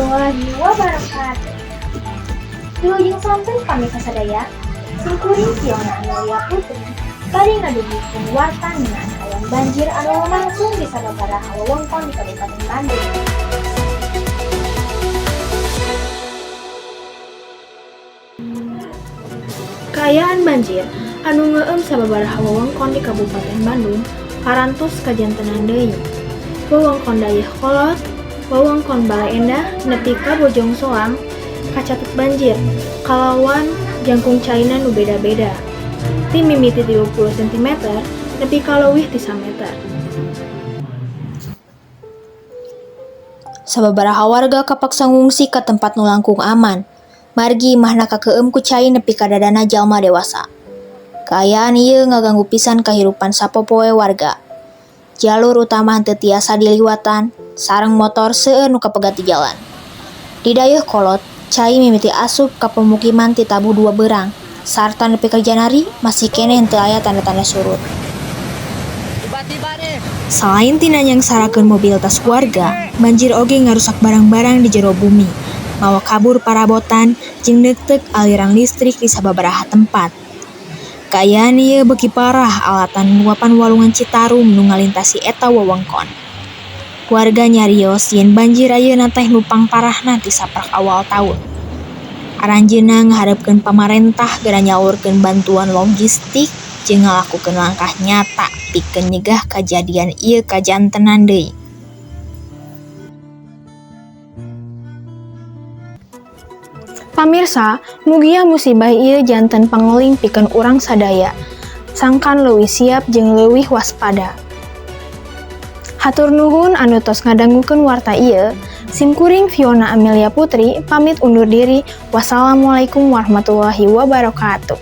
Warahmatullahi wabarakatuh. Wilujeng sonten pamirsa sadaya, simkuring Fiona Amelia Putri bade ngadugikeun warta ngeunaan kaayaan banjir anu lumangsung di sababaraha wewengkon di Kabupaten Bandung. Kaayaan banjir anu ngeueum sababaraha wewengkon di Kabupaten Bandung parantos kajantenan deui. Wewengkon Dayeuhkolot, wewengkon Baleendah nepi ka Bojongsoang kacatet banjir kalawan jangkung caina nu beda-beda, ti mimiti 30 cm nepi ka leuwih ti sameter. Sababaraha warga kapaksa ngungsi ka tempat nu langkung aman, margi imahna kakeueum ku cai nepi ka dadana jalma dewasa. Kaayaan ieu ngaganggu pisan kahirupan sapopoe warga. Jalur utama henteu tiasa diliwatan, sareng motor seueur nu kapegat di jalan. Di Dayeuhkolot, cai mimiti asup ka pemukiman ti tabuh 2 beurang, sarta nepi ka janari masih keneh henteu aya tanda-tanda surut. Salain tina nyangsarakeun mobilitas warga, banjir oge ngarusak barang-barang di jero bumi, mawa kabur parabotan jeung neukteuk aliran listrik di sababaraha tempat. Kaayaan ieu beuki parah alatan luapan walungan Citarum nu ngalintasi eta wewengkon. Warga nyarios yen banjir ayeuna teh nu pangparahna ti saprak awal taun. Aranjeunna ngaharepkeun pamarentah geura nyalurkeun bantuan logistik jeung ngalakukeun langkah nyata pikeun nyegah kajadian ieu kajantenan deui. Pamirsa, mugia musibah ieu janten pangeling pikeun urang sadaya, sangkan leuwih siap jeung leuwih waspada. Hatur nuhun anu tos ngadangukeun warta ieu. Simkuring Fiona Amelia Putri pamit undur diri. Wassalamualaikum warahmatullahi wabarakatuh.